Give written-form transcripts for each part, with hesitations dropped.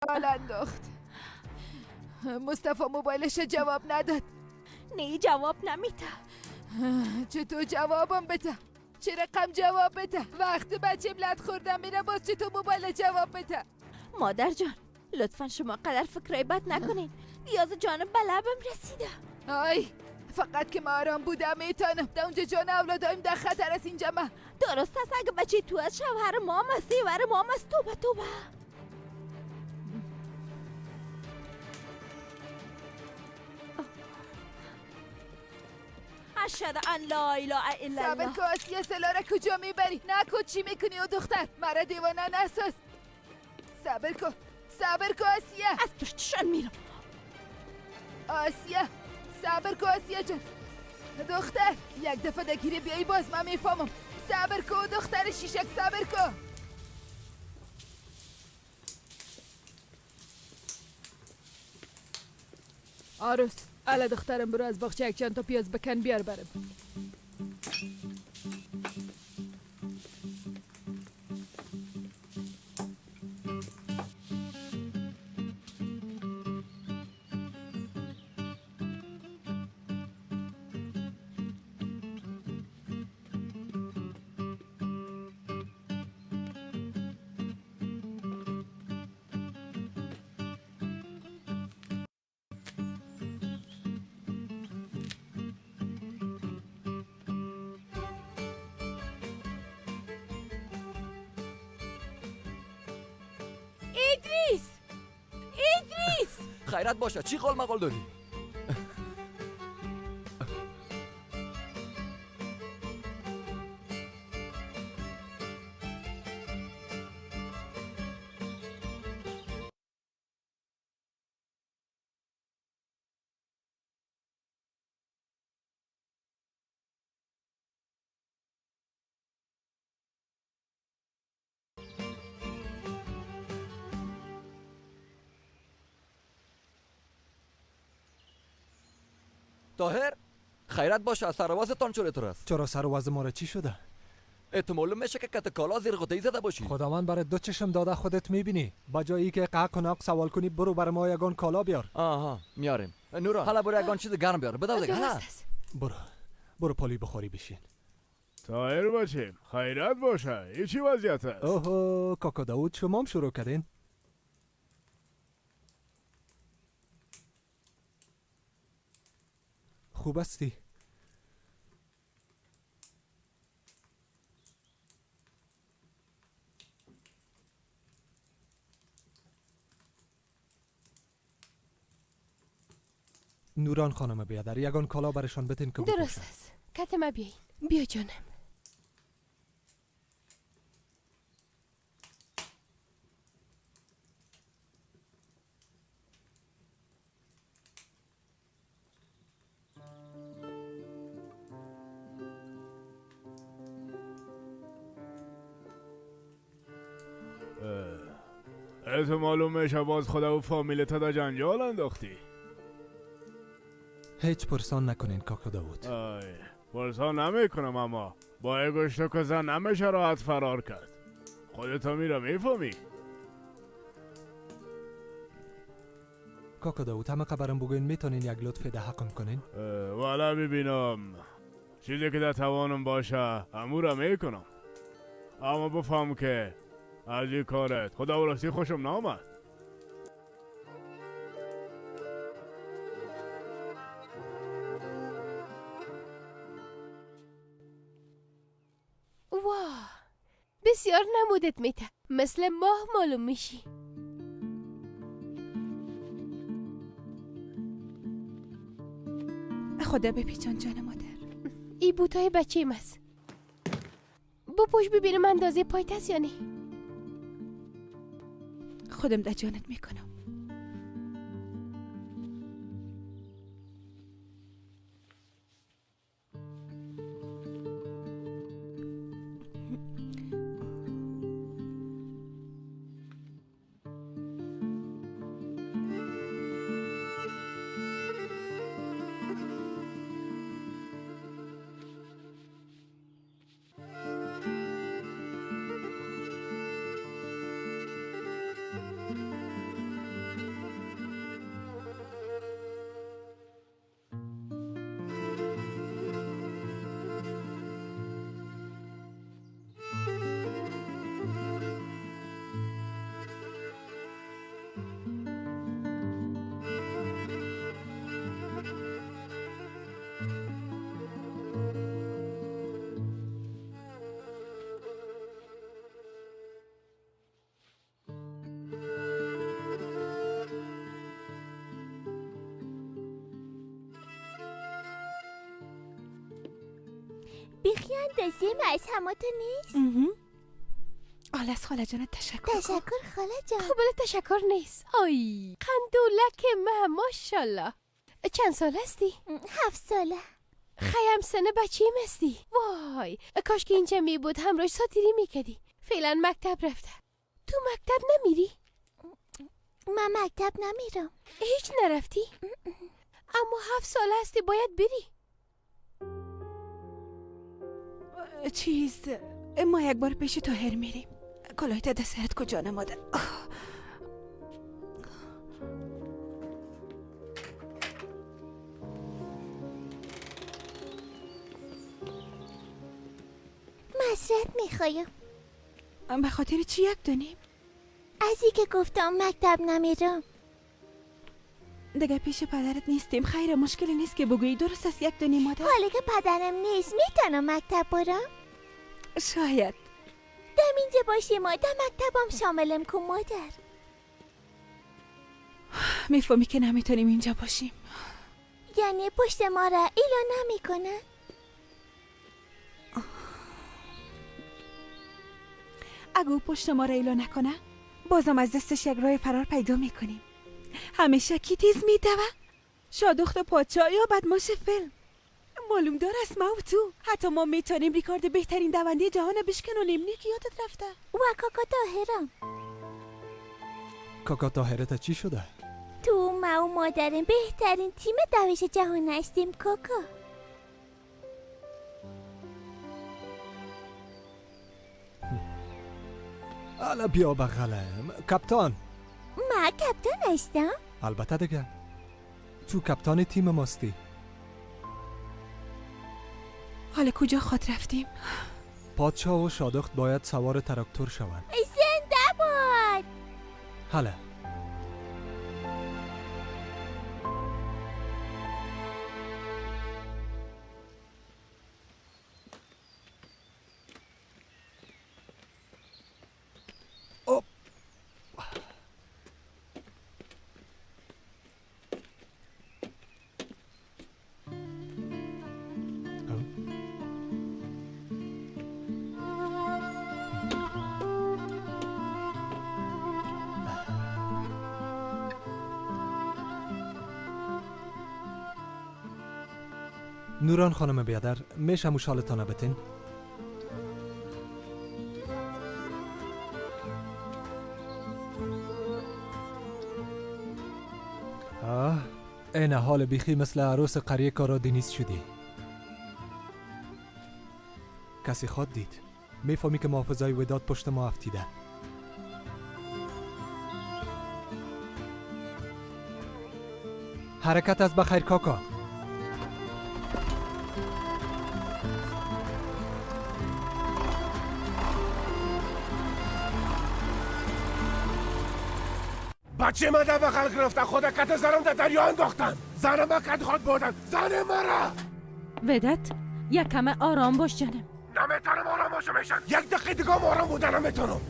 انداخت. مصطفی موبایلش جواب نداد. نه جواب نمیده. چطور جوابم بده؟ چه رقم جواب بده؟ وقتی بچه لط خوردم میره باز چطور موبایل جواب بده؟ مادر جان لطفا شما قدر فکرای بد نکنین. نیاز جانم به لبم رسیده. آی فقط که ما آرام بودم میتونم. در اونجا جان اولادایم در خطر است. اینجا ما درست است. اگه بچه تو از شوهر مام است، دیور مام است. توبه توبه. اشهد ان لا اله الا الله. صبر کن آسیه، سلاره کجا میبری؟ نکن چی میکنی او دختر؟ مرا دیوانه نساز. صبر کن، صبر کن آسیه. از پشتشان میرم. آسیه صبر کن آسیه جان. دختر یک دفعه دگیری بیایی باز من میفهمم. صبر کن دختر شیشک، صبر کن. آرس الا دخترم برو از باغچه یک چند تا پیاز بکن بیار برم. ادریس، ادریس، خیرت باشه. چی قول مقال داری؟ طاهر خیرت باشه. از سروازتان چطور است؟ چرا سرواز ما را چی شده؟ احتمال میشه که کت کالا زیر غطی زده باشی. خداوند برای دو چشم داده خودت میبینی. با جایی که قهق و ناق سوال کنی برو بر ما یگان کالا بیار. آها میاریم. نورا حالا برو یگان چیز گرم بیار. بده دیگه. حالا برو برو پالی بخوری بشین. طاهر باشیم خیرت باشه. این چی وضعیت است؟ اوه کاکا داود شما هم شروع کردین؟ خوب هستی؟ نوران خانم بیادر یگان کالا برشان بتین که درست است. کتما بیاین. بیا جانم. احتمال میشه باز خدا و فامیلت در جنجال انداختی. هیچ پرسان نکنین کاکا داود. آی پرسان نمیکنم، اما با یه گشت و زن نمیشه راحت فرار کرد. خودتا میره میفهمی. کاکا داود همه خبرم بگوین میتونین یک لطف ده حقم کنین؟ والا ببینم چیزی که در توانم باشه امورا میکنم، اما بفهم که از این کارت خدا و راستی خوشم نامد. واه بسیار نمودت میته، مثل ماه معلوم میشی. خدا بپیچان جان مادر. ای بوتای بچه ماست. بپوش ببینم اندازه پایت است یا نه. خودم در جانت میکنم. بیخی اندازه ما از همه تو نیست. آل از خاله جانت تشکر. تشکر خاله جان. قابل تشکر نیست. آی قندولک ما، ماشاءالله. چند سال هستی؟ 7 ساله. خیم سن بچه هستی. وای کاش که اینجا می بود همراهش ساتیری میکردی. فعلا مکتب رفته. تو مکتب نمیری؟ من مکتب نمیرم. هیچ نرفتی؟ اما 7 ساله هستی باید بری. چیز ما یک بار پیش طاهر میریم. کلاه تا سرت کجا نماده. معذرت میخوایم. به خاطر چی یک دونیم؟ از ای که گفتم مکتب نمیرم. دیگه پیش پدرت نیستیم. خیر مشکلی نیست که بگویی. درست است یک دونیم مادر. حالا که پدرم نیست میتونم مکتب برم؟ شاید. دم اینجا باشی مادر، مکتبم شاملم کن مادر. میفهمی که نمیتونیم اینجا باشیم. یعنی پشت ما را ایلا نمیکنن؟ اگه او پشت ما را ایلا نکنه بازم از دستش یک راه فرار پیدا میکنیم. همیشه کی تیز میدوه؟ شادخت پادشاه یا بدماش فیلم. معلوم دار است ما و تو حتی ما میتونیم ریکارد بهترین دونده جهان بشکنونیم. نیکی یادت رفته؟ و کاکا طاهرم. کاکا طاهرت چی شده؟ تو ما و مادرم بهترین تیم دوش جهان هستیم کاکا. حالا بیا بغلم کپتان. ما کپتان هستم؟ البته دیگه تو کپتان تیم ماستی. حالا کجا خود رفتیم؟ پادشاه و شادخت باید سوار تراکتور شوند. زنده باد. حالا نوران خانم بیادر میشه موشالتانه بتین؟ آه این حال بیخی مثل عروس قریه کارا دینیز شدی. کسی خواد دید میفهمی که محافظای وداد پشت ما افتیده. حرکت از بخیر کاکا. بچه من در بغل گرفتن، خود کت زنم در دریا انداختن، زن من کت خود بردن، زن مرا. ودت یک کمه آرام باش جانم. نمیتونم آرام باشم میشن، یک دقیقه دیگه آرام بودن نمیتونم.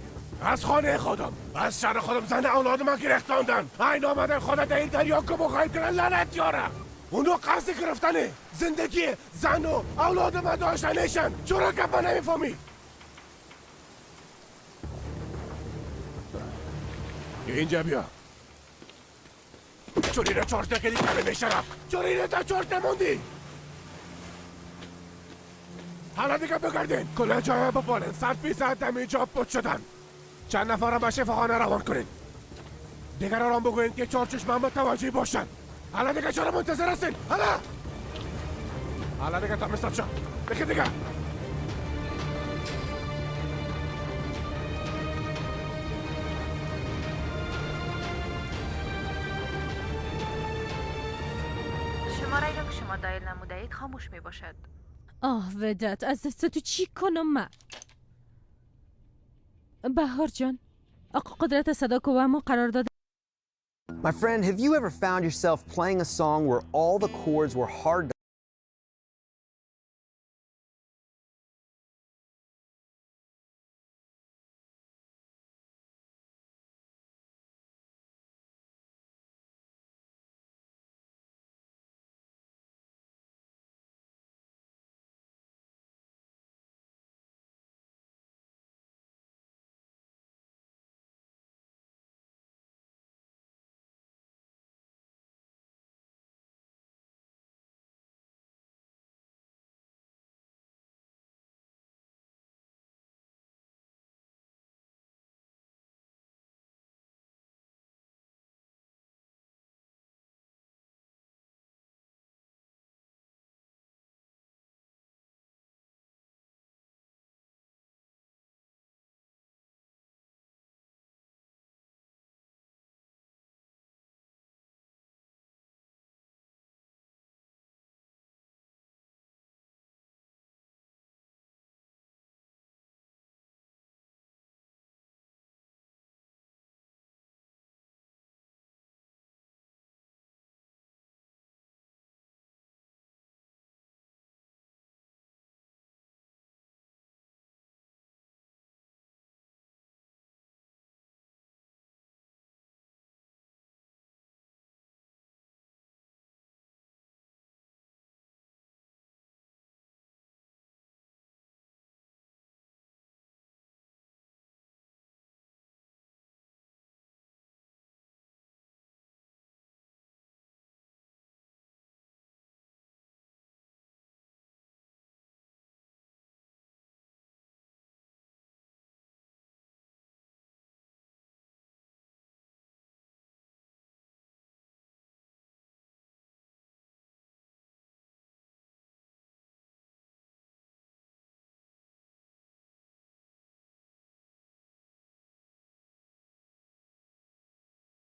از خانه خودم، از شهر خودم زن اولاد من گرفتاندن، این آمدن خود در این دریا که بخواهیم کنن لعنت یاره. اونو قصد گرفتنه زندگی زن و اولاد من داشتنشن. چرا گپ من نمیفهمی؟ اینجا بیا. چوری را چارت نکردی کمه میشرم. چوری را تا چارت نموندی. حالا دیگه بگردین کل جای بپالین. 100% دم اینجا پت شدن. چند نفرم به شفاخانه روان کنین. دیگر آرام بگوین که چهار چشم هم متوجه باشن. حالا دیگه چرا منتظر هستین؟ حالا دیگه تا مثل شد بکن دیگه. شماره را که شما دایل نموده اید خاموش می باشد. آه ودت از دست تو چی کنم من؟ بهار جان آقا قدرت صدا که ما قرار داده. My friend, have you ever found yourself playing a song where all the chords were hard to